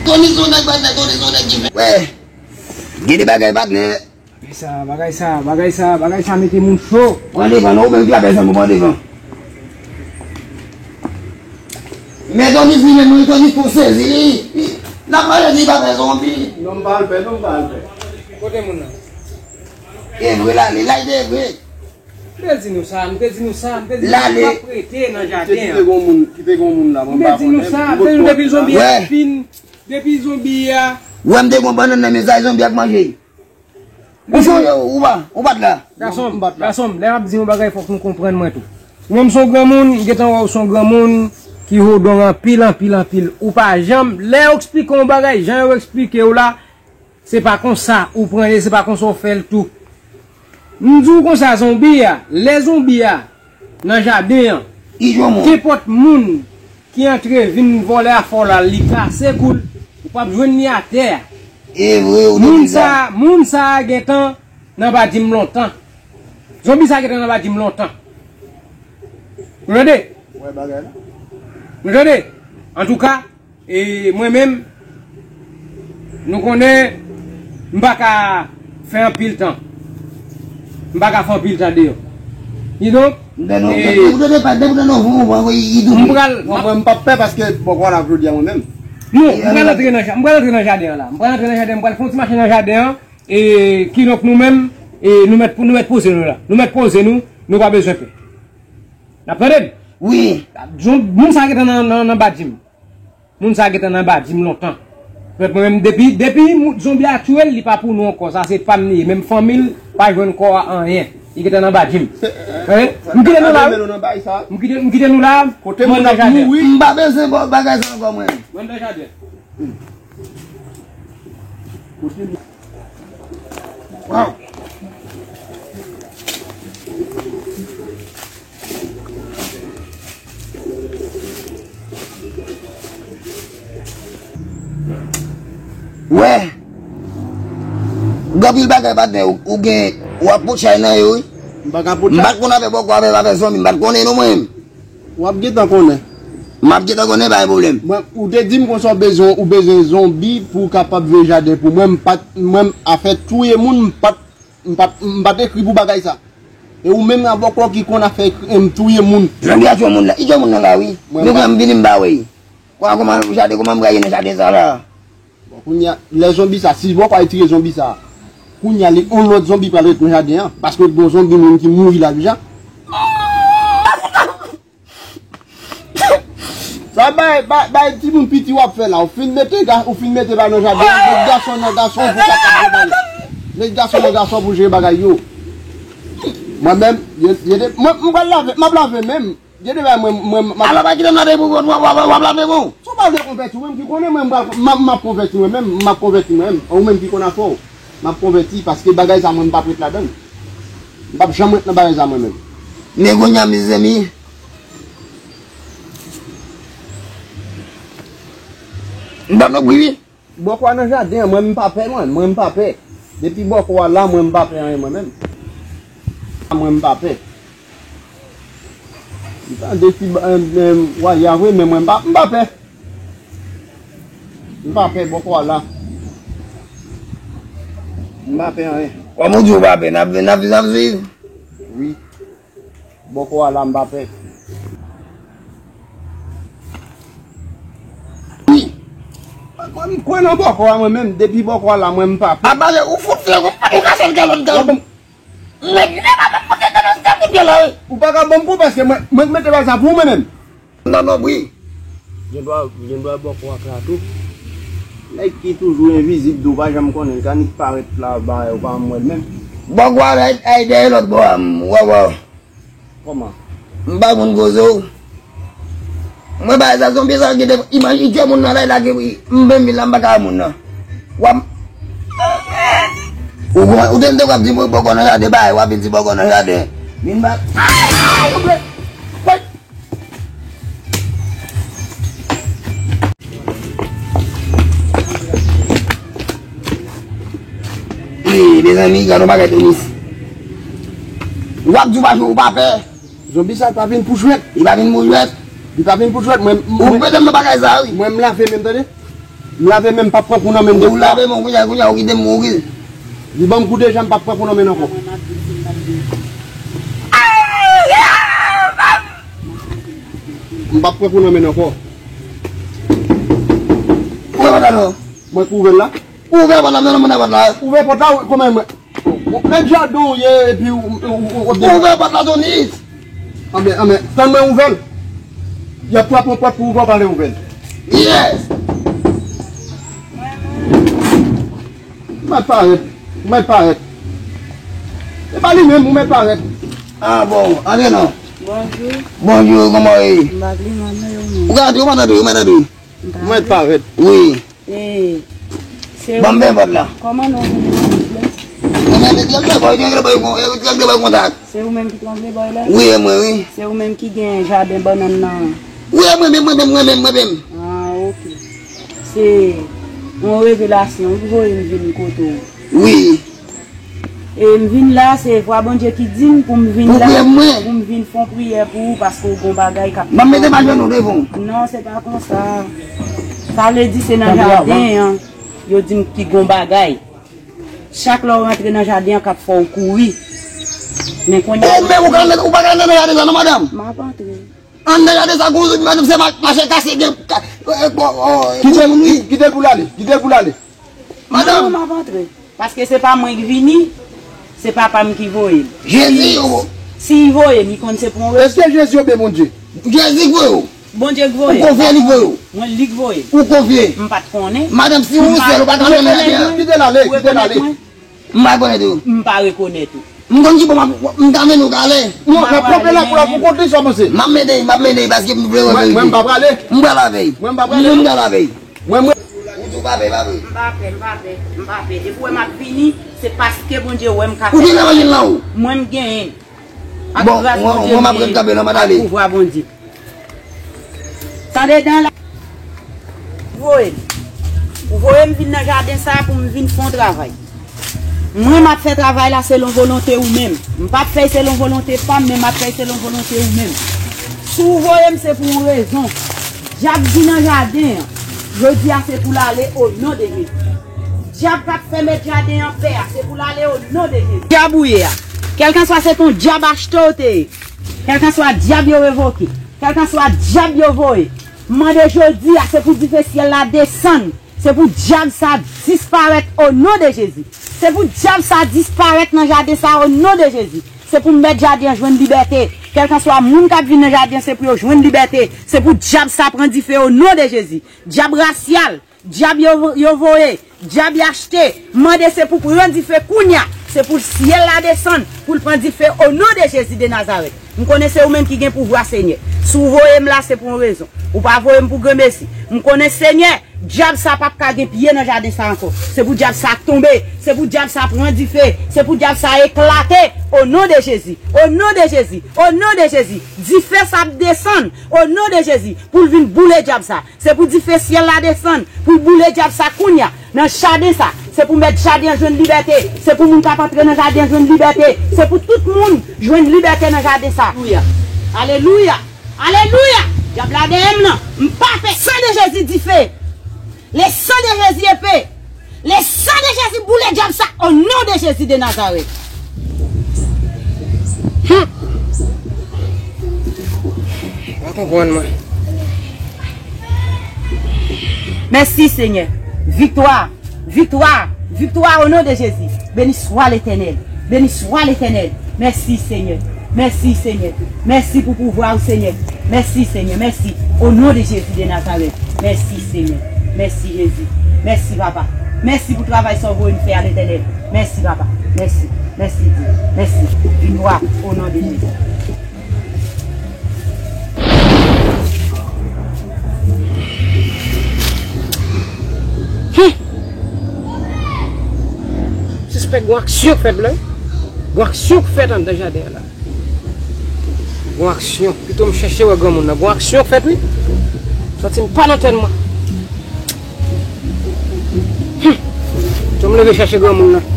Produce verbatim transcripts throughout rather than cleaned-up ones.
Tony se yon nèg patnè, Tony se yon nèg ki fè. Wè, gen de bagay patnè. Bagay sa, bagay sa, bagay sa, bagay sa mete moun cho. Pran devan non, ou menm ki pa pèsonn pou pran devan. Men Tony vini, men Tony tou sezi li. Li, n ap manje di pa fè zonbi. Non, m pa al fè, non, m pa al fè. Kote moun nan? E vre la, li la, li te vre. M te di nou sa, m te di nou sa, m te di nou sa, m ap rete nan jaden an. Kite yon moun, kite yon moun la, mwen pa konnen. M te di nou sa, m te di nou depi zonbi a fin, depi zonbi a. Wè, m te gon bannann nan men sa, zonbi a k manje. Ou sonje, ou pa, ou pa t la. Gason, gason, lè m ap di yon bagay, fòk nou konprann mwen tou. Ou menm se yon granmoun, m gentan wè w se yon granmoun ki hodon anpil, anpil, anpil. Ou pa janm, lè yo eksplike yon bagay, jan yo eksplike w la, se pa konsa ou pran li, se pa konsa w fè l tou. M di w konsa, zonbi a, lè zonbi a nan jaden an, kenpòt moun ki antre vin vòlè afè w la, li kase kou l, ou p ap jwenn li atè a. E vre, ou te di sa. Moun sa, moun sa a gentan nan badim lontan. Zonbi sa a gentan nan badim lontan. Ou tande? Wè bagay la. Ou tande? Antouka, e mwen menm, nou konnen, m pa ka fè anpil tan. M pa ka fè anpil tan deyò. Kidonk, depi w tande pa, depi w tande yon von, von, yi, yi tou. M pral, mwen, mwen m p ap pè paske bòkò la jodi a mwen menm. Non, m pral antre nan ja-, m pral antre nan jaden an la. M pral antre nan jaden, m pral fè yon ti mache nan jaden an. E kidonk nou menm, e nou mèt, nou mèt poze nou la. Nou mèt poze nou, nou pa bezwen pè. N ap tande m? Wi. Moun sa gentan nan, nan, nan badim. Moun sa gentan nan badim lontan. Mwen menm, depi, depi mou-, zonbi a touye l, li pa pou nou ankò. Sa se pa m li ye. Menm fanmi l pa jwenn kò a anyen. Li gentan nan badim. M kite nou la, wi. M kite, m kite nou la. Kote moun ap mouri. M pa bezwen bagay sa ankò, mwen. Mwen nan jaden. Kote moun Waw! Wè! Gen anpil bagay patnè ou, ou gen, w ap pote chay nan yo wi. M pa ka pote chay. M pa t konn afè bòkò avè, avè zonbi, m pa t konnen non mwen menm. W ap gentan konnen. M ap gentan konnen, pa gen pwoblèm. Mwen, ou te di m konsa w bezwen, ou bezwen zonbi pou w kapab veye jaden pou mwen. M pa t, mwen, afè touye moun, m pa t, m pa t, m pa t ekri pou bagay sa. E ou menm nan bòkò ki konn afè ekri, em, touye moun. Zonbi a touye moun la. Li touye moun nan la, wi. Mwen, men kounya m vini m pa wè l. Kounya kòman jaden, kòman m pral ye nan jaden sa la? Bon, kounye a, lè zonbi sa, si bòkò a retire zonbi sa, kounye a, li, yon lòt zonbi pral ret nan jaden an, paske gen yon zonbi menm ki mouri la deja. Sa bay, bay, bay timoun piti w ap fè la, ou fin mete ga-, ou fin mete bay nan jaden an, met gason nan gason pou kapab jere bagay. Met gason nan gason pou jere bagay yo. Mwen menm, je, je te, mwen, mwen pral lave, m ap lave menm. Gen de bagay mwen, mwen, m ap... Alò pa kite m lave pou w, w ap, w ap, w ap lave pou w. Si w pa vle konvèti, ou menm ki konnen, mwen, m pral, m ap, m ap konvèti mwen menm, m ap konvèti mwen menm. Ou menm ki konn afè w, m ap konvèti, paske bagay sa mwen, m p ap ret ladan l. M p ap janm ret nan bagay sa mwen menm. Men kounye a, mezanmi, m p ap nan bri wi. Bòkò a nan jaden an, mwen m pa pè mwen, mwen m pa pè. Depi bòkò a la, mwen m pa pè anyen mwen menm. Mwen m pa pè. M tande ti ba-, em, em, waya vre, men mwen m pa, m pa pè. M pa pè bòkò a la. M pa pè anyen. Kòm ou di ou pa pè, n ap, n ap, n ap swiv? Wi. Bòkò a la m pa pè. Wi. Mwen kwè nan bòkò a mwen menm, depi bòkò a la mwen m pa pè. Apa ou fout fè yon pati ka sèl galon galon. Nèg nèg a menm pote galon galon pye la wi. Ou pa ka ban m kou paske mwen, mwen k mete bagay sa pou ou mwen menm. Nan nonm wi. Gendwa, gendwa bòkò ak la tou. Nèg ki toujou envizib tou, ou pa janm konnen, l ka nik parèt la, ba, ou pa janm wè l menm. Bòkò a la, ay dèyè lòt bò a, m wè, wè. Kòman? M pa konn koze w. Mwen pa sa zonbi sa ki te imaj, li tchwe moun nan la, l lage wi. M menm vin la, m pa ka wè moun nan. W ap, ou konn, ou te, m te w ap di mwen bòkò nan jaden, bay, w ap vin di bòkò nan jaden. Vin ba, ay, ay, ay, ay. Ey, mezanmi, gade yon bagay Tonis. W ap di w pa jwe, ou pa pè. Zonbi sa pa vin pou jwèt. Li pa vin pou jwèt. Li pa vin pou jwèt, mwen, ou mwen, mete m nan bagay sa, wi. Mwen, m lave men m, tande. M lave men m, p ap pran kou nan men m de fwa. Ou lave men, kounye a, kounye a, ou kite m, ou kite. Li ban m kou deja, m p ap pran kou nan men l ankò. M p ap pran kou nan men l ankò. Ou wè pòt la non? Mwen ki ouvè l la. Ou ouvè pòt la, m nan nan pòt la. Ouvè pòt la, kòman mwen? Mèt jaden w ye, epi ou, ou, ou, ou, ou ouvè pòt la, Jonis. Anben, anben, tann mwen ouvè l. Y ap frape yon pòt pou ouvè, w pale ouvè l. Yes! Mèt parèt, mèt parèt. E pa li menm, ou mèt parèt. Ah bon, antre non. Bonjou. Bonjou, kòman w ye? M pa pli mal, non, yo menm. Ou ka antre, ou mèt antre, ou mèt antre. Mèt parèt. Wi. E, se ou menm. Ban m fè vòt la. Kòman non, ou menm, silvouplè? Mwen menm, se trangle bòy, trangle bòy, trangle bòy kontak. Se ou menm ki trangle bòy la? Wi, e mwen, wi. Se ou menm ki gen jaden bannann nan? Wi, e mwen menm, mwen menm, mwen menm, mwen menm. Ah, ok. Se yon revelasyon ou voye m vin kote w. Wi. E m vin la, se vwa Bondye ki di m pou m vin la, pou m vin fè yon priyè pou ou, paske w gon bagay k ap... M ap mete m ajenou devan w. Non, se pa konsa. Sa vle di se nan jaden an, yo di m ki gon bagay. Chak lè w rantre nan jaden an, k ap fè w kouri. Men kounye a... Ou menm, ou ka met, ou pa ka nan jaden sa non, madanm. M ap antre. Anndan jaden sa, gon zout madanm, se ma-, mache kase gen ka-, eh, eh, bon, oh, eh, kite l, moun, wi. Kite l pou l ale, kite l pou l ale. Madanm. Non, m ap antre. Paske se pa mwen ki vini, se papa m ki voye m. Jezi, yo. Si, si li voye m, li konn se pou yon rezon. Èske Jezi oubyen Bondye? Jezi ki voye w. Bondye ki voye m. Ou konfye li voye w? Mwen, li ki voye m. Ou konfye? M pa t konnen. Madanm, si ou sèl, ou pa t konnen. Kite l ale, kite l ale. M pa rekonèt ou. M pa rekonèt ou. M konn ki bò m ap, m ta mennen w kale. Non, m ap kanpe la pou la pou kont li, sa w panse? M ap mennen, m ap mennen, paske m vle wè verite. Mwen, mwen, m pa prale. M pral avè l. Mwen, m pa prale. Mwen, m pral avè l. Mwen, mwen. Ou di w pa pè, pa vre? M pa pè, m pa pè, m pa pè. Depi w wè m ap vini, se paske Bondye wè m ka fè. Ou gen levanjil nan ou? Mwen, m genyen. Ak gras Bondye, mwen, mwen, m ap ret kanpe la, m ap ale. Ak pouvwa Bondye. Tande dan la. Voye m. Ou voye m vin nan jaden sa a pou m vin fè yon travay. Mwen, m ap fè travay la selon volonte ou menm. M p ap fè l selon volonte pa m, men m ap fè l selon volonte ou menm. Si w voye m, se pou yon rezon. Dyab ki nan jaden an, jodi a, se pou l ale o non de Jezi. Dyab k ap fè mèt jaden an pè a, se pou l ale o non de Jezi. Dyab ou ye a, kèlkanswa se t on dyab achte w te ye, kèlkanswa dyab yo revoke, kèlkanswa dyab yo voye, m mande jodi a, se pou dife syèl la desann. Se pou dyab sa disparèt o non de Jezi. Se pou dyab sa disparèt nan jaden sa o non de Jezi. Se pou mèt jaden an jwenn libète. Kèlkanswa moun k ap vin nan jaden an, se pou yo jwenn libète. Se pou dyab sa pran dife o non de Jezi. Dyab rasyal, dyab yo, yo voye, dyab y achte, mande se pou pran dife kounye a. Se pou syèl la desann, pou l pran dife o non de Jezi de Nazarèt. M konnen se ou menm ki gen pouvwa, Senyè. Si w voye m la, se pou yon rezon. Ou pa voye m pou granmesi. M konnen, Senyè, dyab sa p ap ka gen pye nan jaden sa ankò. Se pou dyab sa tonbe. Se pou dyab sa pran dife. Se pou dyab sa eklate. O non de Jezi. O non de Jezi. O non de Jezi. Dife sa ap desann. O non de Jezi. Pou l vin boule dyab sa. Se pou dife syèl la desann, pou l boule dyab sa kounye a, nan jaden sa. Se pou mèt jaden an jwenn libète. Se pou moun k ap antre nan jaden an jwenn libète. Se pou tout moun jwenn libète nan jaden sa. Alelouya. Alelouya. Alelouya. Dyab la dèyè m nan. M pa pè. Sang de Jésus dife. Le sang de Jésus épée. Le sang de Jésus boule dyab sa o non de Jezi de Nazarèt. Hmm. Pa konprann mwen. Mèsi, Senyè. Viktwa, viktwa, viktwa o non de Jezi. Beni swa Letènèl. Beni swa Letènèl. Mèsi, Senyè. Mèsi, Senyè. Mèsi pou pouvwa w, Senyè. Mèsi, Senyè. Mèsi. O non de Jezi de Nazarèt. Mèsi, Senyè. Mèsi, Jezi. Mèsi, Papa. Mèsi pou travay sa w voye m fè a, Letènèl. Mèsi, Papa. Mèsi. Mèsi, Dye. Mèsi. Viktwa. O non de Jezi. Hum! Sispèk gon aksyon k fèt la. Gon aksyon k fèt anndan jaden an la. Gon aksyon. Pito m chèche wè granmoun nan. Gon aksyon k fèt, wi. Santi m pa nan tèt mwen. Hum! Pito m leve chèche granmoun nan.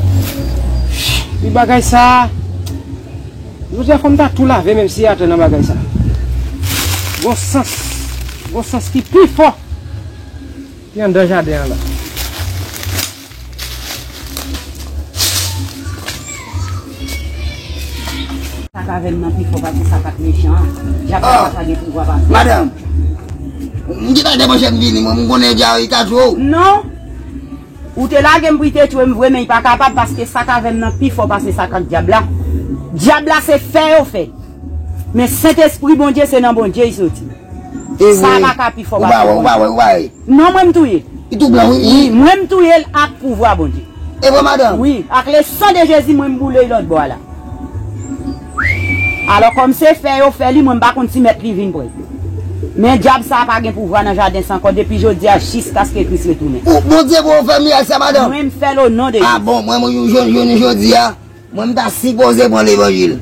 Wi, bagay sa. Jodi a fò m ta tou lave menm si atè nan bagay sa. Gon sans. Yon sans ki pi fò ki anndan jaden an la. Sa k avè m nan pi fò pase sa k ak mechan an. Dyab la pa gen pouvwa pase. Madanm, m gentan depanche m vini, mwen, m konnen dyab li ka tchwe w. Non. Ou te lage m pou l te tchwe m vre, men li pa kapab, paske sa k avè m nan pi fò pase sa k ak dyab la. Dyab la se fè yo fè. Men Sentespri Bondye se nan Bondye li soti. Sa pa ka pi fò pase Bondye. Ou pa wè, ou pa wè. Non, mwen m touye l. Li tou blan, wi. Wi, mwen m touye l ak pouvwa Bondye. E vre, madanm? Wi, ak le san de Jezi, mwen m boule l lòt bò a la. Alò, kòm se fè yo fè li, mwen m pa konn si mèt li vin pran l. Men dyab sa a pa gen pouvwa nan jaden sa ankò depi jodi a jiskaske Kris retounen. Ou, Bondye pou w fè mirak sa, madanm? Mwen m fè l o non de Jezi. A bon, mwen, mwen, jounen jodi a, mwen, m ta sipoze pran levanjil.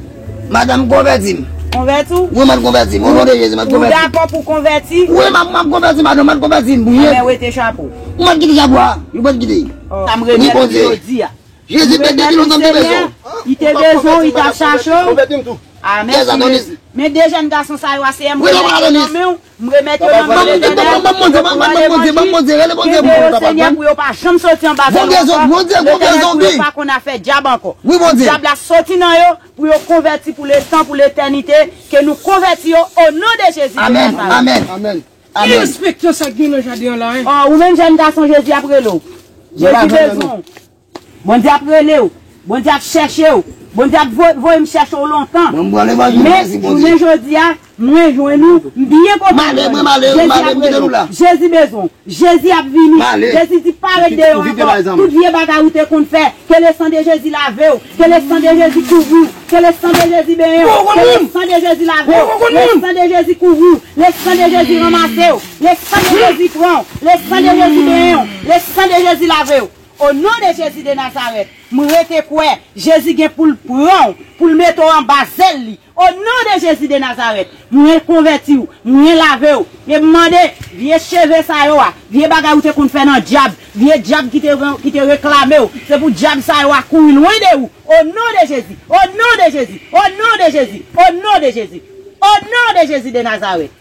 Madanm, konvèti m. Konvèti w? Wi, mwen konvèti m. O non de Jezi, mwen konvèti. Ou dakò pou konvèti? Wi, m ap, m ap konvèti, madanm, mwen konvèti m. Wi. Enben, wete chapo. Mwen kite chapo a. Mwen kite. Sa m remèt ou jodi a. Jezi, depi lontan m te bezwen w. Li te bezwen w, li t ap chache w. Amèn, Jezi. Men de jèn gason sa yo a, Seyè, m remèt yo nan men w. M remèt yo nan men w, Letènèl. Yo pou al levanjil. Kenbe yo, Senyè, pou yo pa janm soti anba zòn ankò. Letènèl, pou yo pa konn afè dyab ankò. Dyab la soti nan yo, pou yo konvèti pou letan, pou letènite, ke nou konvèti yo o non de Jezi de Nazarèt. Amèn. Ki respektan sa k gen nan jaden an la, en? O, ou menm jèn gason, Jezi ap rele w. Jezi bezwen w. Bondye ap rele w. Bondye ap chèche w. Bondye ap vo-, voye m chèche w lontan. Men jounen jodi a, mwen jwenn ou, m byen kontan jwenn ou. Jezi ap rele w. Jezi bezwen w. Jezi ap vini. Jezi di pa ret deyò ankò. Tout vye bagay ou te konn fè, ke le san de Jezi lave w. Ke le san de Jezi kouvri w. Ke le san de Jezi benyen w. Ke le san de Jezi lave w. Le san de Jezi kouvri w. Le san de Jezi ranmase w. Le san de Jezi pran w. Le san de Jezi benyen w. Le san de Jezi lave w. O non de Jezi de Nazarèt, m rete kwè Jezi gen pou l pran w, pou l mete w anba zèl li. O non de Jezi de Nazarèt, mwen konvèti w, mwen lave w. E m mande, vye cheve sa yo a, vye bagay ou te konn fè nan dyab, vye dyab ki te, ki te reklame w, se pou dyab sa yo a kouri lwen de ou. O non de Jezi, o non de Jezi, o non de Jezi, o non de Jezi, o non de Jezi de Nazarèt.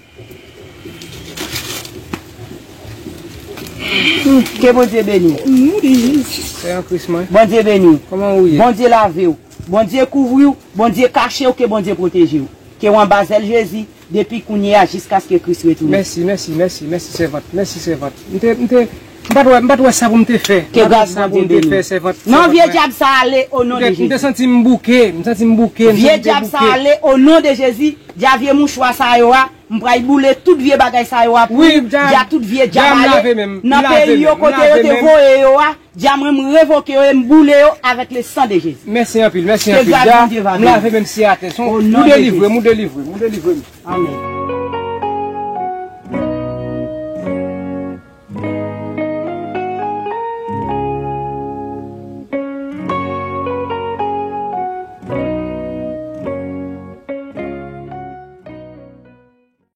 Ke Bondye beni w. O non de Jezi. Seyè Kris mwen. Bondye beni w. Kòman ou ye? Bondye lave w. Bondye kouvri w. Bondye kache w. Ke Bondye pwoteje w. Ke w anba zèl Jezi depi kounye a jiskaske Kris retounen. Mèsi, mèsi, mèsi, mèsi sèvant. Mèsi sèvant. M te, m te, m pa t wè, m pa t wè sa pou m te fè. Ke gras Bondye beni w. Non, vye dyab sa ale o non de Jezi. M te santi m bouke, m santi m bouke, m santi m te bouke. Vye dyab sa ale o non de Jezi. Dja vye mouchwa sa yo a, m pral boule tout vye bagay sa yo a pou ou. Dja tout vye dyab ale nan peyi yo kote yo te voye yo a. Dja mwen m revoke yo e m boule yo avèk le san de Jezi. Mèsi anpil, mèsi anpil. Ke gras Bondye va beni. M lave menm si atè. Ou delivre m, ou delivre m, ou delivre m. Amèn.